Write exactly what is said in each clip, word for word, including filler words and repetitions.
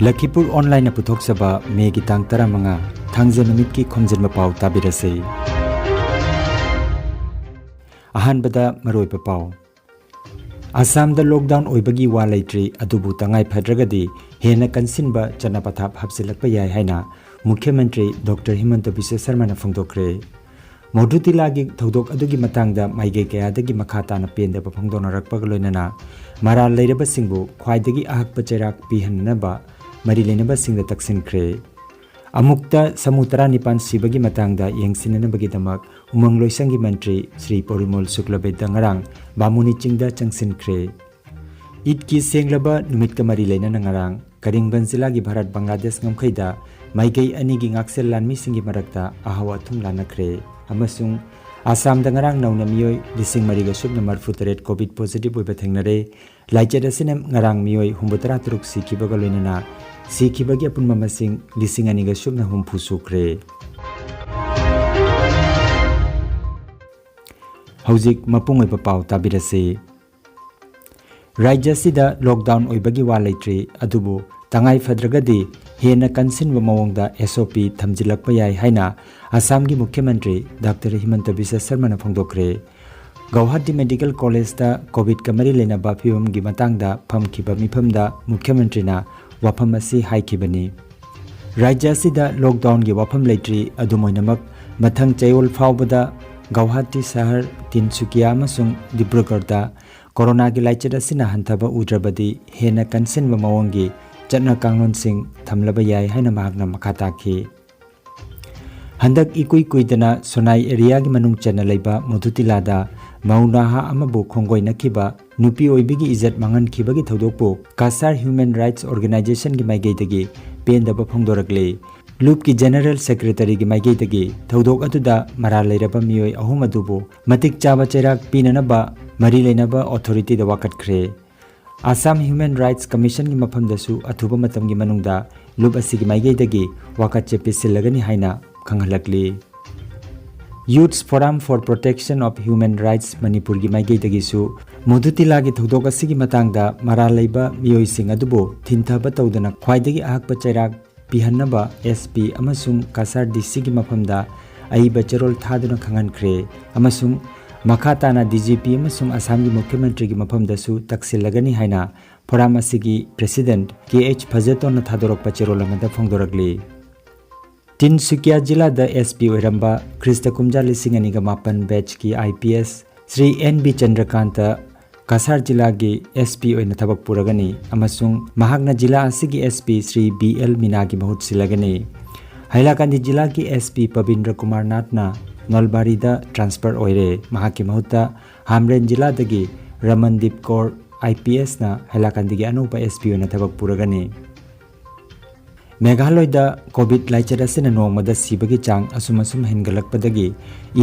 ꯂꯈꯤꯄꯨꯔ ꯑꯣꯟꯂꯥꯏꯟꯅ ꯄꯨꯊꯣꯛꯆꯕ ꯃꯦꯒꯤ ꯇꯥꯡ ꯇꯔꯥꯃꯉꯥ, ꯊꯥꯡꯖ ꯅꯨꯃꯤꯠꯀꯤ ꯈꯣꯝꯖꯤꯟꯕ ꯄꯥꯎ ꯇꯥꯕꯤꯔꯁꯤ꯫ ꯑꯍꯥꯟꯕꯗ ꯃꯔꯨꯑꯣꯏꯕ ꯄꯥꯎ꯫ ꯑꯁꯥꯝꯗ ꯂꯣꯛꯗꯥꯎꯟ ꯑꯣꯏꯕꯒꯤ ꯋꯥ ꯂꯩꯇ꯭ꯔꯤ, ꯑꯗꯨꯕꯨ ꯇꯉꯥꯏ ꯐꯗ꯭ꯔꯒꯗꯤ ꯍꯦꯟꯅ ꯀꯟꯁꯤꯟꯕ ꯆꯠꯅ ꯄꯊꯥꯞ ꯍꯥꯞꯆꯤꯜꯂꯛꯄ ꯌꯥꯏ ꯍꯥꯏꯅ ꯃꯨꯈ꯭ꯌꯃꯟꯇ꯭ꯔꯤ ꯗꯣꯛꯇꯔ ꯍꯤꯃꯟꯇ ꯕꯤꯁ꯭ꯋ ꯁꯔꯃꯅ ꯐꯣꯡꯗꯣꯛꯈ꯭ꯔꯦ꯫ ꯃꯣꯗꯨꯇꯤꯂꯥꯒꯤ ꯊꯧꯗꯣꯛ ꯑꯗꯨꯒꯤ ꯃꯇꯥꯡꯗ ꯃꯥꯏꯀꯩ ꯀꯌꯥꯗꯒꯤ ꯃꯈꯥ ꯇꯥꯅ ꯄꯦꯟꯗꯕ ꯐꯣꯡꯗꯣꯛꯅꯔꯛꯄꯒ ꯂꯣꯏꯅꯅ ꯃꯔꯥꯜ ꯂꯩꯔꯕꯁꯤꯡꯕꯨ ꯈ꯭ꯋꯥꯏꯗꯒꯤ ꯑꯍꯛꯄ ꯆꯩꯔꯥꯛ ꯄꯤꯍꯟꯅꯅꯕ ꯃꯔꯤ ꯂꯩꯅꯕꯁꯤꯡꯗ ꯇꯛꯁꯤꯟꯈ꯭ꯔꯦ꯫ ꯑꯃꯨꯛꯇ ꯁꯥꯃꯨ ꯇꯔꯥꯅꯤꯄꯥꯟ ꯁꯤꯕꯒꯤ ꯃꯇꯥꯡꯗ ꯌꯦꯡꯁꯤꯟꯅꯅꯕꯒꯤꯗꯃꯛ ꯎꯃꯪ ꯂꯣꯏꯁꯪꯒꯤ ꯃꯟꯇ꯭ꯔꯤ ꯁ꯭ꯔꯤ ꯄꯣꯔꯤꯃꯣꯜ ꯁꯨꯀ꯭ꯂꯕꯦꯗ ꯉꯔꯥꯡ ꯕꯥꯃꯨꯅꯤ ꯆꯤꯡꯗ ꯆꯪꯁꯤꯟꯈ꯭ꯔꯦ꯫ ꯏꯗꯀꯤ ꯁꯦꯡꯂꯕ ꯅꯨꯃꯤꯠꯀ ꯃꯔꯤ ꯂꯩꯅꯅ ꯉꯔꯥꯡ ꯀꯔꯤꯝꯒꯟꯖ ꯖꯤꯂꯥꯒꯤ ꯚꯥꯔꯠ ꯕꯪꯒ꯭ꯂꯥꯗꯦꯁ ꯉꯝꯈꯩꯗ ꯃꯥꯏꯀꯩ ꯑꯅꯤꯒꯤ ꯉꯥꯛꯁꯦꯜ ꯂꯥꯟꯃꯤꯁꯤꯡꯒꯤ ꯃꯔꯛꯇ ꯑꯍꯥꯎ ꯑꯊꯨꯝ ꯂꯥꯟꯅꯈ꯭ꯔꯦ꯫ ꯑꯃꯁꯨꯡ ꯑꯁꯥꯝꯗ ꯉꯔꯥꯡ ꯅꯧꯅ ꯃꯤꯑꯣꯏ ꯂꯤꯁꯤꯡ ꯃꯔꯤꯒ ꯁꯨꯞꯅ ꯃꯔꯤꯐꯨ ꯇꯔꯦꯠ ꯀꯣꯚꯤꯗ ꯄꯣꯖꯤꯇꯤꯚ ꯑꯣꯏꯕ ꯊꯦꯡꯅꯔꯦ꯫ ꯂꯥꯏꯆꯠ ꯑꯁꯤꯅ ꯉꯔꯥꯡ ꯃꯤꯑꯣꯏ ꯍꯨꯝꯐꯨꯇꯔꯥ ꯇꯔꯨꯛ ꯁꯤꯈꯤꯕꯒ ꯂꯣꯏꯅꯅ ꯁꯤꯈꯤꯕꯒꯤ ꯑꯄꯨꯟꯕ ꯃꯁꯤꯡ ꯂꯤꯁꯤꯡ ꯑꯅꯤꯒ ꯁꯨꯞꯅ ꯍꯨꯝꯐꯨ ꯁꯨꯈ꯭ꯔꯦ꯫ ꯍꯧꯖꯤꯛ ꯃꯄꯨꯡ ꯑꯣꯏꯕ ꯄꯥꯎ ꯇꯥꯕꯤꯔꯁꯤ꯫ ꯔꯥꯖ꯭ꯌ ꯑꯁꯤꯗ ꯂꯣꯛꯗꯥꯎꯟ ꯑꯣꯏꯕꯒꯤ ꯋꯥ ꯂꯩꯇ꯭ꯔꯤ, ꯑꯗꯨꯕꯨ ꯇꯉꯥꯏ ꯐꯗ꯭ꯔꯒꯗꯤ ꯍꯦꯟꯅ ꯀꯟꯁꯤꯟꯕ ꯃꯑꯣꯡꯗ ꯑꯦꯁ ꯑꯣ ꯄꯤ ꯊꯝꯖꯤꯜꯂꯛꯄ ꯌꯥꯏ ꯍꯥꯏꯅ ꯑꯁꯥꯝꯒꯤ ꯃꯨꯈ꯭ꯌꯃꯟꯇ꯭ꯔꯤ ꯗꯥꯛꯇꯔ ꯍꯤꯃꯟꯇ ꯕꯤꯁ꯭ꯋ ꯁꯔꯃꯅ ꯐꯣꯡꯗꯣꯛꯈ꯭ꯔꯦ꯫ ꯒꯧꯍꯥꯇꯤ ꯃꯦꯗꯤꯀꯦꯜ ꯀꯣꯂꯦꯖꯇ ꯀꯣꯚꯤꯗꯀ ꯃꯔꯤ ꯂꯩꯅꯕ ꯐꯤꯕꯝꯒꯤ ꯃꯇꯥꯡꯗ ꯐꯝꯈꯤꯕ ꯃꯤꯐꯝꯗ ꯃꯨꯈ꯭ꯌꯃꯟꯇ꯭ꯔꯤꯅ ꯋꯥꯐꯝ ꯑꯁꯤ ꯍꯥꯏꯈꯤꯕꯅꯤ꯫ ꯔꯥꯖ꯭ꯌ ꯑꯁꯤꯗ ꯂꯣꯛꯗꯥꯎꯟꯒꯤ ꯋꯥꯐꯝ ꯂꯩꯇ꯭ꯔꯤ꯫ ꯑꯗꯨꯝ ꯑꯣꯏꯅꯃꯛ, ꯃꯊꯪ ꯆꯌꯣꯜ ꯐꯥꯎꯕꯗ ꯒꯧꯍꯥꯇꯤ ꯁꯍꯔ, ꯇꯤꯟꯁꯨꯀꯤꯌꯥ ꯑꯃꯁꯨꯡ ꯗꯤꯕ꯭ꯔꯨꯒꯔꯗ ꯀꯣꯔꯣꯅꯥꯒꯤ ꯂꯥꯏꯆꯠ ꯑꯁꯤꯅ ꯍꯟꯊꯕ ꯎꯗ꯭ꯔꯕꯗꯤ ꯍꯦꯟꯅ ꯀꯟꯁꯤꯟꯕ ꯃꯑꯣꯡꯒꯤ ꯆꯠꯅ ꯀꯥꯡꯂꯣꯟꯁꯤꯡ ꯊꯝꯂꯕ ꯌꯥꯏ ꯍꯥꯏꯅ ꯃꯍꯥꯛꯅ ꯃꯈꯥ ꯇꯥꯈꯤ꯫ ꯍꯟꯗꯛ ꯏꯀꯨꯏ ꯀꯨꯏꯗꯅ ꯁꯣꯅꯥꯏ ꯑꯦꯔꯤꯌꯥꯒꯤ ꯃꯅꯨꯡ ꯆꯟꯅ ꯂꯩꯕ ꯃꯣꯗꯨꯇꯤꯂꯥꯗ ꯃꯧ ꯅꯍꯥ ꯑꯃꯕꯨ ꯈꯣꯡꯒꯣꯏꯅꯈꯤꯕ, ꯅꯨꯄꯤ ꯑꯣꯏꯕꯤꯒꯤ ꯏꯖꯠ ꯃꯥꯡꯍꯟꯈꯤꯕꯒꯤ ꯊꯧꯗꯣꯛꯄꯨ ꯀꯥꯁꯥꯔ ꯍ꯭ꯌꯨꯃꯦꯟ ꯔꯥꯏꯠꯁ ꯑꯣꯔꯒꯅꯥꯏꯖꯦꯁꯟꯒꯤ ꯃꯥꯏꯀꯩꯗꯒꯤ ꯄꯦꯟꯗꯕ ꯐꯣꯡꯗꯣꯔꯛꯂꯤ꯫ ꯂꯨꯞꯀꯤ ꯖꯦꯅꯔꯦꯜ ꯁꯦꯀ꯭ꯔꯦꯇꯔꯤꯒꯤ ꯃꯥꯏꯀꯩꯗꯒꯤ ꯊꯧꯗꯣꯛ ꯑꯗꯨꯗ ꯃꯔꯥꯜ ꯂꯩꯔꯕ ꯃꯤꯑꯣꯏ ꯑꯍꯨꯝ ꯑꯗꯨꯕꯨ ꯃꯇꯤꯛ ꯆꯥꯕ ꯆꯩꯔꯥꯛ ꯄꯤꯅꯅꯕ ꯃꯔꯤ ꯂꯩꯅꯕ ꯑꯣꯊꯣꯔꯤꯇꯤꯗ ꯋꯥꯀꯠꯈ꯭ꯔꯦ꯫ ꯑꯁꯥꯝ ꯍ꯭ꯌꯨꯃꯦꯟ ꯔꯥꯏꯠꯁ ꯀꯃꯤꯁꯟꯒꯤ ꯃꯐꯝꯗꯁꯨ ꯑꯊꯨꯕ ꯃꯇꯝꯒꯤ ꯃꯅꯨꯡꯗ ꯂꯨꯞ ꯑꯁꯤꯒꯤ ꯃꯥꯏꯀꯩꯗꯒꯤ ꯋꯥꯀꯠꯆꯦ ꯄꯤꯁꯤꯜꯂꯒꯅꯤ ꯍꯥꯏꯅ ꯈꯪꯍꯜꯂꯛꯂꯤ꯫ Youths Forum for Protection of Human Rights ꯃꯅꯤꯄꯨꯔꯒꯤ ꯃꯥꯏꯀꯩꯗꯒꯤꯁꯨ ꯃꯨꯗꯨꯇꯤꯂꯥꯒꯤ ꯊꯧꯗꯣꯛ ꯑꯁꯤꯒꯤ ꯃꯇꯥꯡꯗ ꯃꯔꯥꯜ ꯂꯩꯕ ꯃꯤꯑꯣꯏꯁꯤꯡ ꯑꯗꯨꯕꯨ ꯊꯤꯟꯊꯕ ꯇꯧꯗꯅ ꯈ꯭ꯋꯥꯏꯗꯒꯤ ꯑꯍꯛꯄ ꯆꯩꯔꯥꯛ ꯄꯤꯍꯟꯅꯕ S P ꯑꯃꯁꯨꯡ ꯀꯁꯥꯔ D Cꯒꯤ ꯃꯐꯝꯗ ꯑꯏꯕ ꯆꯦꯔꯣꯜ ꯊꯥꯗꯨꯅ ꯈꯪꯍꯟꯈ꯭ꯔꯦ ꯑꯃꯁꯨꯡ ꯃꯈꯥ ꯇꯥꯅ D G P ꯑꯃꯁꯨꯡ ꯑꯁꯥꯝꯒꯤ ꯃꯨꯈ꯭ꯌ ꯃꯟꯇ꯭ꯔꯤꯒꯤ ꯃꯐꯝꯗꯁꯨ ꯇꯛꯁꯤꯜꯂꯒꯅꯤ ꯍꯥꯏꯅ ꯐꯣꯔꯝ ꯑꯁꯤꯒꯤ president K H ꯐꯖꯇꯣꯟꯅ ꯊꯥꯗꯣꯔꯛꯄ ꯆꯦꯔꯣꯜ ꯑꯃꯗ ꯐꯣꯡꯗꯣꯔꯛꯂꯤ꯫ ꯇꯤꯟꯁꯨꯀꯤꯌꯥ ꯖꯤꯂꯥꯗ S P ꯑꯣꯏꯔꯝꯕ ꯈ꯭ꯔꯤꯁꯇ ꯀꯨꯝꯖꯥ ꯂꯤꯁꯤꯡ ꯑꯅꯤꯒ ꯃꯥꯄꯟ batchꯀꯤ I P S Shri N B ꯆꯟꯗ꯭ꯔꯀꯥꯟꯇ Cachar ꯖꯤꯂꯥꯒꯤ S P ꯑꯣꯏꯅ ꯊꯕꯛ ꯄꯨꯔꯒꯅꯤ ꯑꯃꯁꯨꯡ ꯃꯍꯥꯛꯅ ꯖꯤꯂꯥ ꯑꯁꯤꯒꯤ S P Shri B L ꯃꯤꯅꯥꯒꯤ ꯃꯍꯨꯠ ꯁꯤꯜꯂꯒꯅꯤ꯫ ꯍꯥꯏꯂꯥꯀꯥꯟꯗꯤ ꯖꯤꯂꯥꯒꯤ S P ꯄꯕꯤꯟꯗ꯭ꯔ ꯀꯨꯃꯥꯔ ꯅꯥꯊꯅ ꯅꯣꯜꯕꯥꯔꯤꯗ transfer ꯑꯣꯏꯔꯦ꯫ ꯃꯍꯥꯛꯀꯤ ꯃꯍꯨꯠꯇ ꯍꯥꯝꯔꯦꯟ ꯖꯤꯂꯥꯗꯒꯤ ꯔꯃꯟꯗꯤꯞ ꯀꯧꯔ I P S ꯅ ꯍꯥꯏꯂꯥꯀꯥꯟꯗꯤꯒꯤ ꯑꯅꯧꯕ S P ꯑꯣꯏꯅ ꯊꯕꯛ ꯄꯨꯔꯒꯅꯤ꯫ ꯃꯦꯘꯥꯂꯣꯏꯗ COVID ꯂꯥꯏꯆꯠ ꯑꯁꯤꯅ ꯅꯣꯡꯃꯗ ꯁꯤꯕꯒꯤ ꯆꯥꯡ ꯑꯁꯨꯝ ꯑꯁꯨꯝ ꯍꯦꯟꯒꯠꯂꯛꯄꯗꯒꯤ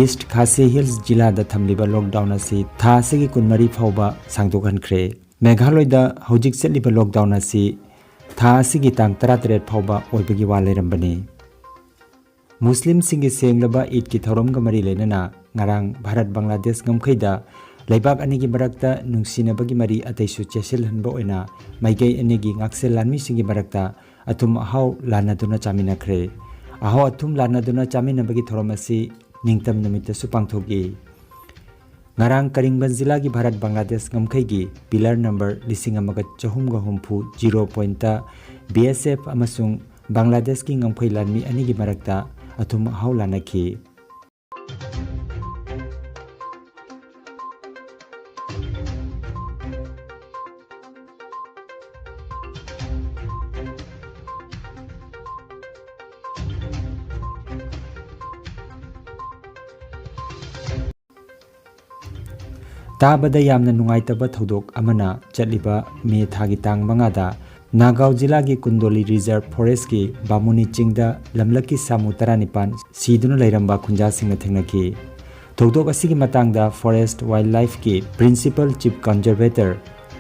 East Khasi Hills ꯖꯤꯂꯥꯗ ꯊꯝꯂꯤꯕ lockdown ꯑꯁꯤ ꯊꯥ ꯑꯁꯤꯒꯤ ꯀꯨꯟꯃꯔꯤ ꯐꯥꯎꯕ ꯁꯥꯡꯗꯣꯛꯍꯟꯈ꯭ꯔꯦ꯫ ꯃꯦꯘꯥꯂꯣꯏꯗ ꯍꯧꯖꯤꯛ ꯆꯠꯂꯤꯕ lockdown ꯑꯁꯤ ꯊꯥ ꯑꯁꯤꯒꯤ ꯇꯥꯡ ꯇꯔꯥꯇꯔꯦꯠ ꯐꯥꯎꯕ ꯑꯣꯏꯕꯒꯤ ꯋꯥ ꯂꯩꯔꯝꯕꯅꯤ꯫ ꯃꯨꯁꯂꯤꯝꯁꯤꯡꯒꯤ ꯁꯦꯡꯂꯕ ꯏꯗꯀꯤ ꯊꯧꯔꯝꯒ ꯃꯔꯤ ꯂꯩꯅꯅ ꯉꯔꯥꯡ ꯚꯥꯔꯠ ꯕꯪꯒ꯭ꯂꯥꯗꯦꯁ ꯉꯝꯈꯩꯗ ꯂꯩꯕꯥꯛ ꯑꯅꯤꯒꯤ ꯃꯔꯛꯇ ꯅꯨꯡꯁꯤꯅꯕꯒꯤ ꯃꯔꯤ ꯑꯇꯩꯁꯨ ꯆꯦꯠꯁꯤꯜꯍꯟꯕ ꯑꯣꯏꯅ ꯃꯥꯏꯀꯩ ꯑꯅꯤꯒꯤ ꯉꯥꯛꯁꯦꯜ ꯂꯥꯟꯃꯤꯁꯤꯡꯒꯤ ꯃꯔꯛꯇ ꯑꯊꯨꯝ ꯑꯍꯥꯎ ꯂꯥꯟꯅꯗꯨꯅ ꯆꯥꯃꯤꯟꯅꯈ꯭ꯔꯦ꯫ ꯑꯍꯥꯎ ꯑꯊꯨꯝ ꯂꯥꯟꯅꯗꯨꯅ ꯆꯥꯃꯤꯟꯅꯕꯒꯤ ꯊꯧꯔꯝ ꯑꯁꯤ ꯅꯤꯡꯇꯝ ꯅꯨꯃꯤꯠꯇꯁꯨ ꯄꯥꯡꯊꯣꯛꯏ꯫ ꯉꯔꯥꯡ ꯀꯔꯤꯡꯒꯟ ꯖꯤꯂꯥꯒꯤ ꯚꯥꯔꯠ ꯕꯪꯒ꯭ꯂꯥꯗꯦꯁ ꯉꯝꯈꯩꯒꯤ pillar number ꯂꯤꯁꯤꯡ ꯑꯃꯒ ꯆꯍꯨꯝꯒ ꯍꯨꯝꯐꯨ zero point B S F ꯑꯃꯁꯨꯡ ꯕꯪꯒ꯭ꯂꯥꯗꯦꯁꯀꯤ ꯉꯝꯈꯩ ꯂꯥꯟꯃꯤ ꯑꯅꯤꯒꯤ ꯃꯔꯛꯇ ꯑꯊꯨꯝ ꯑꯍꯥꯎ ꯂꯥꯟꯅꯈꯤ꯫ ꯇꯥꯕꯗ ꯌꯥꯝꯅ ꯅꯨꯡꯉꯥꯏꯇꯕ ꯊꯧꯗꯣꯛ ꯑꯃꯅ ꯆꯠꯂꯤꯕ ꯃꯦ ꯊꯥꯒꯤ ꯇꯥꯡ ꯃꯉꯥꯗ ꯅꯥꯒꯥꯎ ꯖꯤꯂꯥꯒꯤ ꯀꯨꯟꯗꯣꯂꯤ Reserve Forestꯀꯤ ꯕꯥꯃꯨꯅꯤ ꯆꯤꯡꯗ ꯂꯝꯂꯛꯀꯤ ꯁꯥꯃꯨ ꯇꯔꯥꯅꯤꯄꯥꯟ ꯁꯤꯗꯨꯅ ꯂꯩꯔꯝꯕ ꯈꯨꯟꯖꯥꯁꯤꯡꯅ ꯊꯦꯡꯅꯈꯤ꯫ ꯊꯧꯗꯣꯛ ꯑꯁꯤꯒꯤ ꯃꯇꯥꯡꯗ Forest Wildlifeꯀꯤ Principal Chief Conservator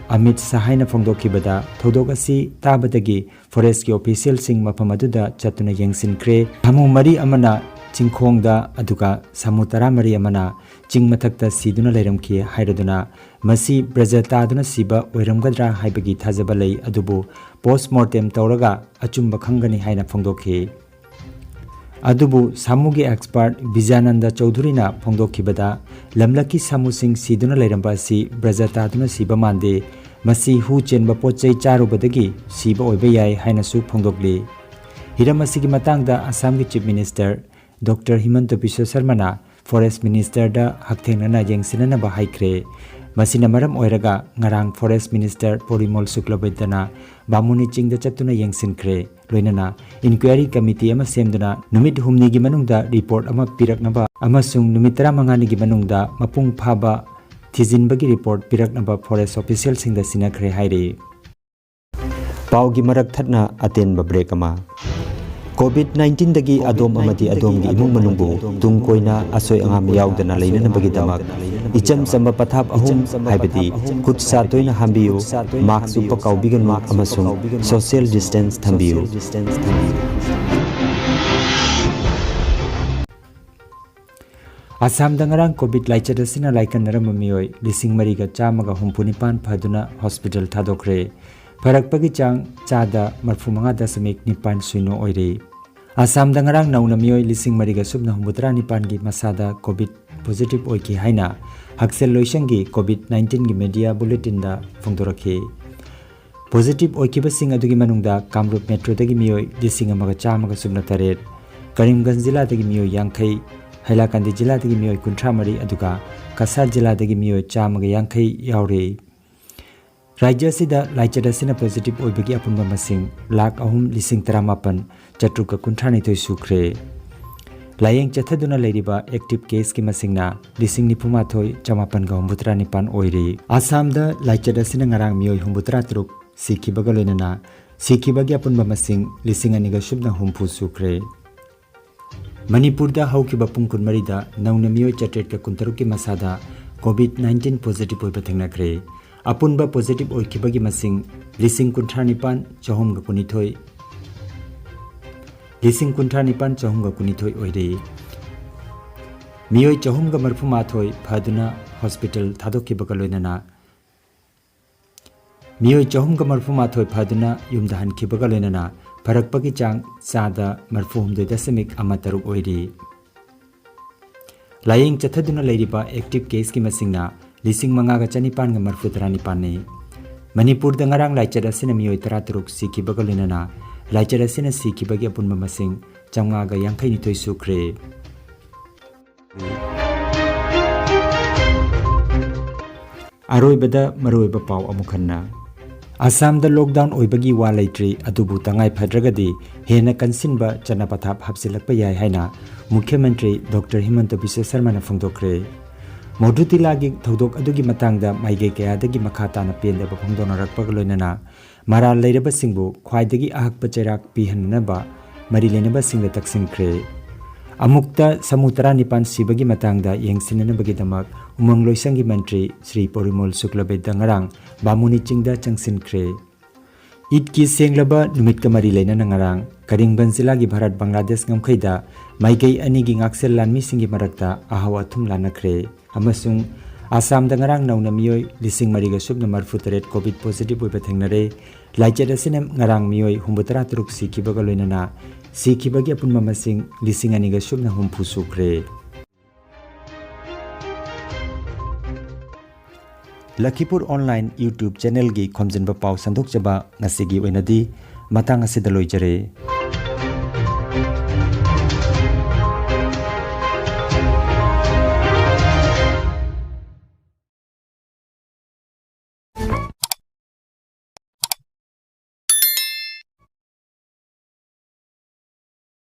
Amit ꯁꯍꯥꯏꯅ ꯐꯣꯡꯗꯣꯛꯈꯤꯕꯗ, ꯊꯧꯗꯣꯛ ꯑꯁꯤ ꯇꯥꯕꯗꯒꯤ Forestꯀꯤ officialꯁꯤꯡ ꯃꯐꯝ ꯑꯗꯨꯗ ꯆꯠꯇꯨꯅ ꯌꯦꯡꯁꯤꯟꯈ꯭ꯔꯦ꯫ ꯁꯥꯃꯨ ꯃꯔꯤ ꯑꯃꯅ ꯆꯤꯡꯈꯣꯡꯗ, ꯑꯗꯨꯒ ꯁꯥꯃꯨ ꯇꯔꯥꯃꯔꯤ ꯑꯃꯅ ꯆꯤꯡ ꯃꯊꯛꯇ ꯁꯤꯗꯨꯅ ꯂꯩꯔꯝꯈꯤ ꯍꯥꯏꯔꯗꯨꯅ ꯃꯁꯤ ꯕ꯭ꯔꯖ ꯇꯥꯗꯨꯅ ꯁꯤꯕ ꯑꯣꯏꯔꯝꯒꯗ꯭ꯔꯥ ꯍꯥꯏꯕꯒꯤ ꯊꯥꯖꯕ ꯂꯩ꯫ ꯑꯗꯨꯕꯨ post mortem ꯇꯧꯔꯒ ꯑꯆꯨꯝꯕ ꯈꯪꯒꯅꯤ ꯍꯥꯏꯅ ꯐꯣꯡꯗꯣꯛꯈꯤ꯫ ꯑꯗꯨꯕꯨ ꯁꯥꯃꯨꯒꯤ expert ꯕꯤꯖꯌꯥꯅꯟꯗ ꯆꯧꯙꯨꯔꯤꯅ ꯐꯣꯡꯗꯣꯛꯈꯤꯕꯗ, ꯂꯝꯂꯛꯀꯤ ꯁꯥꯃꯨꯁꯤꯡ ꯁꯤꯗꯨꯅ ꯂꯩꯔꯝꯕ ꯑꯁꯤ ꯕ꯭ꯔꯖ ꯇꯥꯗꯨꯅ ꯁꯤꯕ ꯃꯥꯟꯗꯦ, ꯃꯁꯤ ꯍꯨ ꯆꯦꯟꯕ ꯄꯣꯠ ꯆꯩ ꯆꯥꯔꯨꯕꯗꯒꯤ ꯁꯤꯕ ꯑꯣꯏꯕ ꯌꯥꯏ ꯍꯥꯏꯅꯁꯨ ꯐꯣꯡꯗꯣꯛꯂꯤ꯫ ꯍꯤꯔꯝ ꯑꯁꯤꯒꯤ ꯃꯇꯥꯡꯗ ꯑꯁꯥꯝꯒꯤ Chief Minister Doctor ꯍꯤꯃꯟꯇ Visva ꯁꯔꯃꯅ Forest Ministerꯗ ꯍꯛꯊꯦꯡꯅꯅ ꯌꯦꯡꯁꯤꯟꯅꯅꯕ ꯍꯥꯏꯈ꯭ꯔꯦ꯫ ꯃꯁꯤꯅ ꯃꯔꯝ ꯑꯣꯏꯔꯒ ꯉꯔꯥꯡ Forest Minister ꯄꯣꯔꯤꯃꯣꯜ ꯁꯨꯀ꯭ꯂꯕꯩꯗꯅ ꯕꯥꯃꯨꯅꯤ ꯆꯤꯡꯗ ꯆꯠꯇꯨꯅ ꯌꯦꯡꯁꯤꯟꯈ꯭ꯔꯦ꯫ ꯂꯣꯏꯅꯅ inquiry committee ꯑꯃ ꯁꯦꯝꯗꯨꯅ ꯅꯨꯃꯤꯠ ꯍꯨꯝꯅꯤꯒꯤ ꯃꯅꯨꯡꯗ report ꯑꯃ ꯄꯤꯔꯛꯅꯕ ꯑꯃꯁꯨꯡ ꯅꯨꯃꯤꯠ ꯇꯔꯥꯃꯉꯥꯅꯤꯒꯤ ꯃꯅꯨꯡꯗ ꯃꯄꯨꯡ ꯐꯥꯕ ꯊꯤꯖꯤꯟꯕꯒꯤ report ꯄꯤꯔꯛꯅꯕ forest officialꯁꯤꯡꯗ ꯁꯤꯟꯅꯈ꯭ꯔꯦ ꯍꯥꯏꯔꯤ꯫ ꯄꯥꯎꯒꯤ ꯃꯔꯛ ꯊꯠꯅ ꯑꯇꯦꯟꯕ break ꯑꯃ꯫ COVID nineteen ꯑꯗꯣꯝ ꯑꯃꯗꯤ ꯑꯗꯣꯝꯒꯤ ꯏꯃꯨꯡ ꯃꯅꯨꯡꯕꯨ ꯇꯨꯡ ꯀꯣꯏꯅ ꯑꯁꯣꯏ ꯑꯉꯥꯝ ꯌꯥꯎꯗꯅ ꯂꯩꯅꯅꯕꯒꯤꯗꯃꯛ ꯏꯆꯝ ꯆꯝꯕ ꯄꯊꯥꯞ ꯑꯍꯨꯝ, ꯍꯥꯏꯕꯗꯤ ꯈꯨꯠ ꯁꯥ ꯇꯣꯏꯅ ꯍꯥꯝꯕꯤꯌꯨ, mask ꯎꯞꯄ ꯀꯥꯎꯕꯤꯒꯅꯨ ꯑꯃꯁꯨꯡ social distance ꯊꯝꯕꯤꯌꯨ꯫ ꯑꯁꯥꯝꯗ ꯉꯔꯥꯡ COVID ꯂꯥꯏꯆꯠ ꯑꯁꯤꯅ ꯂꯥꯏꯀꯠꯅꯔꯝꯕ ꯃꯤꯑꯣꯏ ꯂꯤꯁꯤꯡ ꯃꯔꯤꯒ ꯆꯥꯝꯃꯒ ꯍꯨꯝꯐꯨ ꯅꯤꯄꯥꯟ ꯐꯗꯨꯅ hospital ꯊꯥꯗꯣꯛꯈ꯭ꯔꯦ꯫ ꯐꯔꯛꯄꯒꯤ ꯆꯥꯡ ꯆꯥꯗ ꯃꯔꯐꯨ ꯃꯉꯥ ꯗꯁꯃꯤꯛ ꯅꯤꯄꯥꯟ ꯁꯤꯅꯣ ꯑꯣꯏꯔꯦ꯫ ꯑꯁꯥꯝꯗ ꯉꯔꯥꯡ ꯅꯧꯅ ꯃꯤꯑꯣꯏ ꯂꯤꯁꯤꯡ ꯃꯔꯤꯒ ꯁꯨꯞꯅ ꯍꯨꯝꯐꯨꯇꯔꯥ ꯅꯤꯄꯥꯟꯒꯤ ꯃꯁꯥꯗ COVID positive ꯑꯣꯏꯈꯤ ꯍꯥꯏꯅ ꯍꯛꯁꯦꯜ ꯂꯣꯏꯁꯪꯒꯤ COVID nineteenꯒꯤ media bulletinꯗ ꯐꯣꯡꯗꯣꯔꯛꯈꯤ꯫ Positive ꯑꯣꯏꯈꯤꯕꯁꯤꯡ ꯑꯗꯨꯒꯤ ꯃꯅꯨꯡꯗ ꯀꯥꯃꯔꯨꯞ metroꯗꯒꯤ ꯃꯤꯑꯣꯏ ꯂꯤꯁꯤꯡ ꯑꯃꯒ ꯆꯥꯝꯃꯒ ꯁꯨꯞꯅ ꯇꯔꯦꯠ, ꯀꯔꯤꯝꯒꯟꯖ ꯖꯤꯂꯥꯗꯒꯤ ꯃꯤꯑꯣꯏ ꯌꯥꯡꯈꯩ, ꯍꯩꯂꯥꯀꯥꯟꯗꯤ ꯖꯤꯂꯥꯗꯒꯤ ꯃꯤꯑꯣꯏ ꯀꯨꯟꯊ꯭ꯔꯥ ꯃꯔꯤ, ꯑꯗꯨꯒ ꯀꯁꯥꯔ ꯖꯤꯂꯥꯗꯒꯤ ꯃꯤꯑꯣꯏ ꯆꯥꯝꯃꯒ ꯌꯥꯡꯈꯩ ꯌꯥꯎꯔꯤ꯫ ꯔꯥꯖ꯭ꯌ ꯑꯁꯤꯗ ꯂꯥꯏꯆꯠ ꯑꯁꯤꯅ positive ꯑꯣꯏꯕꯒꯤ ꯑꯄꯨꯟꯕ ꯃꯁꯤꯡ ꯂꯥꯈ ꯑꯍꯨꯝ ꯂꯤꯁꯤꯡ ꯇꯔꯥꯃꯥꯄꯟ ꯆꯥꯇ꯭ꯔꯨꯛꯀ ꯀꯨꯟꯊ꯭ꯔꯥꯅꯤꯊꯣꯏ ꯁꯨꯈ꯭ꯔꯦ꯫ ꯂꯥꯌꯦꯡ ꯆꯠꯊꯗꯨꯅ ꯂꯩꯔꯤꯕ active caseꯀꯤ ꯃꯁꯤꯡꯅ ꯂꯤꯁꯤꯡ ꯅꯤꯐꯨꯃꯥꯊꯣꯏ ꯆꯃꯥꯄꯟꯒ ꯍꯨꯝꯐꯨꯇꯔꯥ ꯅꯤꯄꯥꯟ ꯑꯣꯏꯔꯤ꯫ ꯑꯁꯥꯝꯗ ꯂꯥꯏꯆꯠ ꯑꯁꯤꯅ ꯉꯔꯥꯡ ꯃꯤꯑꯣꯏ ꯍꯨꯝꯐꯨꯇꯔꯥ ꯇꯔꯨꯛ ꯁꯤꯈꯤꯕꯒ ꯂꯣꯏꯅꯅ ꯁꯤꯈꯤꯕꯒꯤ ꯑꯄꯨꯟꯕ ꯃꯁꯤꯡ ꯂꯤꯁꯤꯡ ꯑꯅꯤꯒ ꯁꯨꯞꯅ ꯍꯨꯝꯐꯨ ꯁꯨꯈ꯭ꯔꯦ꯫ ꯃꯅꯤꯄꯨꯔꯗ ꯍꯧꯈꯤꯕ ꯄꯨꯡ ꯀꯨꯟꯃꯔꯤꯗ ꯅꯧꯅ ꯃꯤꯑꯣꯏ ꯆꯥꯇ꯭ꯔꯦꯠꯀ ꯀꯨꯟꯇꯔꯨꯛꯀꯤ ꯃꯁꯥꯗ COVID nineteen positive ꯑꯣꯏꯕ ꯊꯦꯡꯅꯈ꯭ꯔꯦ꯫ ꯑꯄꯨꯟꯕ positive ꯑꯣꯏꯈꯤꯕꯒꯤ ꯃꯁꯤꯡ ꯂꯤꯁꯤꯡ ꯀꯨꯟꯊ꯭ꯔꯥ ꯅꯤꯄꯥꯟ ꯆꯍꯨꯝꯒ ꯀꯨꯟꯅꯤꯊꯣꯏ꯫ ꯂꯤꯁꯤꯡ ꯀꯨꯟꯊ꯭ꯔꯥ ꯅꯤꯄꯥꯟ ꯆꯍꯨꯝꯒ ꯀꯨꯟꯅꯤꯊꯣꯏ ꯑꯣꯏꯔꯤ꯫ ꯃꯤꯑꯣꯏ ꯆꯍꯨꯝꯒ ꯃꯔꯤꯐꯨ ꯃꯥꯊꯣꯏ ꯐꯗꯨꯅ ꯍꯣꯁꯄꯤꯇꯥꯜ ꯊꯥꯗꯣꯛꯈꯤꯕꯒ ꯂꯣꯏꯅꯅ ꯃꯤꯑꯣꯏ ꯆꯍꯨꯝꯒ ꯃꯔꯤꯐꯨ ꯃꯥꯊꯣꯏ ꯐꯗꯨꯅ ꯌꯨꯝꯗ ꯍꯟꯈꯤꯕꯒ ꯂꯣꯏꯅꯅ ꯐꯔꯛꯄꯒꯤ ꯆꯥꯡ ꯆꯥꯗ ꯃꯔꯤꯐꯨ ꯍꯨꯝꯗꯣꯏ ꯗꯁꯃꯤꯛ ꯑꯃ ꯇꯔꯨꯛ ꯑꯣꯏꯔꯤ꯫ ꯂꯥꯌꯦꯡ ꯆꯠꯊꯗꯨꯅ ꯂꯩꯔꯤꯕ ꯑꯦꯛꯇꯤꯚ ꯀꯦꯁꯀꯤ ꯃꯁꯤꯡꯅ ꯂꯤꯁꯤꯡ ꯃꯉꯥꯒ ꯆꯅꯤꯄꯥꯟꯒ ꯃꯔꯤꯐꯨ ꯇꯔꯥꯅꯤꯄꯥꯟꯅꯤ꯫ ꯃꯅꯤꯄꯨꯔꯗ ꯉꯔꯥꯡ ꯂꯥꯏꯆꯠ ꯑꯁꯤꯅ ꯃꯤꯑꯣꯏ ꯇꯔꯥꯇꯔꯨꯛ ꯁꯤꯈꯤꯕꯒ ꯂꯣꯏꯅꯅ ꯂꯥꯏꯆꯠ ꯑꯁꯤꯅ ꯁꯤꯈꯤꯕꯒꯤ ꯑꯄꯨꯟꯕ ꯃꯁꯤꯡ ꯆꯥꯝꯃꯉꯥꯒ ꯌꯥꯡꯈꯩꯅꯤꯊꯣꯏ ꯁꯨꯈ꯭ꯔꯦ꯫ ꯑꯔꯣꯏꯕꯗ ꯃꯔꯨꯑꯣꯏꯕ ꯄꯥꯎ ꯑꯃꯨꯛ ꯍꯟꯅ꯫ ꯑꯁꯥꯝꯗ ꯂꯣꯛꯗꯥꯎꯟ ꯑꯣꯏꯕꯒꯤ ꯋꯥ ꯂꯩꯇ꯭ꯔꯤ, ꯑꯗꯨꯕꯨ ꯇꯉꯥꯏ ꯐꯗ꯭ꯔꯒꯗꯤ ꯍꯦꯟꯅ ꯀꯟꯁꯤꯟꯕ ꯆꯠꯅ ꯄꯊꯥꯞ ꯍꯥꯞꯆꯤꯜꯂꯛꯄ ꯌꯥꯏ ꯍꯥꯏꯅ ꯃꯨꯈ꯭ꯌ ꯃꯟꯇ꯭ꯔꯤ ꯗꯣꯛꯇꯔ ꯍꯤꯃꯟꯇ ꯕꯤꯁ꯭ꯋ ꯁꯔꯃꯅ ꯐꯣꯡꯗꯣꯛꯈ꯭ꯔꯦ꯫ ꯃꯣꯗꯨꯇꯤꯂꯥꯒꯤ ꯊꯧꯗꯣꯛ ꯑꯗꯨꯒꯤ ꯃꯇꯥꯡꯗ ꯃꯥꯏꯀꯩ ꯀꯌꯥꯗꯒꯤ ꯃꯈꯥ ꯇꯥꯅ ꯄꯦꯟꯗꯕ ꯐꯣꯡꯗꯣꯛꯅꯔꯛꯄꯒ ꯂꯣꯏꯅꯅ ꯃꯔꯥꯜ ꯂꯩꯔꯕꯁꯤꯡꯕꯨ ꯈ꯭ꯋꯥꯏꯗꯒꯤ ꯑꯍꯛꯄ ꯆꯩꯔꯥꯛ ꯄꯤꯍꯟꯅꯅꯕ ꯃꯔꯤ ꯂꯩꯅꯕꯁꯤꯡꯗ ꯇꯛꯁꯤꯟꯈ꯭ꯔꯦ꯫ ꯑꯃꯨꯛꯇ ꯁꯥꯃꯨ ꯇꯔꯥꯅꯤꯄꯥꯟ ꯁꯤꯕꯒꯤ ꯃꯇꯥꯡꯗ ꯌꯦꯡꯁꯤꯟꯅꯅꯕꯒꯤꯗꯃꯛ ꯎꯃꯪ ꯂꯣꯏꯁꯪꯒꯤ ꯃꯟꯇ꯭ꯔꯤ ꯁ꯭ꯔꯤ ꯄꯣꯔꯤꯃꯣꯜ ꯁꯨꯛꯂꯕꯦꯗ ꯉꯔꯥꯡ ꯕꯥꯃꯨꯅꯤ ꯆꯤꯡꯗ ꯆꯪꯁꯤꯟꯈ꯭ꯔꯦ꯫ ꯏꯗꯀꯤ ꯁꯦꯡꯂꯕ ꯅꯨꯃꯤꯠꯀ ꯃꯔꯤ ꯂꯩꯅꯅ ꯉꯔꯥꯡ ꯀꯔꯤꯝꯒꯟꯖ ꯖꯤꯂꯥꯒꯤ ꯚꯥꯔꯠ ꯕꯪꯒ꯭ꯂꯥꯗꯦꯁ ꯉꯝꯈꯩꯗ ꯃꯥꯏꯀꯩ ꯑꯅꯤꯒꯤ ꯉꯥꯛꯁꯦꯜ ꯂꯥꯟꯃꯤꯁꯤꯡꯒꯤ ꯃꯔꯛꯇ ꯑꯍꯥꯎ ꯑꯊꯨꯝ ꯂꯥꯟꯅꯈ꯭ꯔꯦ꯫ ꯑꯃꯁꯨꯡ ꯑꯁꯥꯝꯗ ꯉꯔꯥꯡ ꯅꯧꯅ ꯃꯤꯑꯣꯏ ꯂꯤꯁꯤꯡ ꯃꯔꯤꯒ ꯁꯨꯞꯅ ꯃꯔꯤꯐꯨ ꯇꯔꯦꯠ ꯀꯣꯚꯤꯗ ꯄꯣꯖꯤꯇꯤꯚ ꯑꯣꯏꯕ ꯊꯦꯡꯅꯔꯦ꯫ ꯂꯥꯏꯆꯠ ꯑꯁꯤꯅ ꯉꯔꯥꯡ ꯃꯤꯑꯣꯏ ꯍꯨꯝꯐꯨꯇꯔꯥ ꯇꯔꯨꯛ ꯁꯤꯈꯤꯕꯒ ꯂꯣꯏꯅꯅ ꯁꯤꯈꯤꯕꯒꯤ ꯑꯄꯨꯟꯕ ꯃꯁꯤꯡ ꯂꯤꯁꯤꯡ ꯑꯅꯤꯒ ꯁꯨꯞꯅ ꯍꯨꯝꯐꯨ ꯁꯨꯈ꯭ꯔꯦ꯫ ꯂꯈꯤꯄꯨꯔ ꯑꯣꯟꯂꯥꯏꯟ YouTube ꯆꯦꯅꯦꯜꯒꯤ ꯈꯣꯝꯖꯤꯟꯕ ꯄꯥꯎ ꯁꯟꯗꯣꯛꯆꯕ ꯉꯁꯤꯒꯤ ꯑꯣꯏꯅꯗꯤ ꯃꯇꯥꯡ ꯑꯁꯤꯗ ꯂꯣꯏꯖꯔꯦ꯫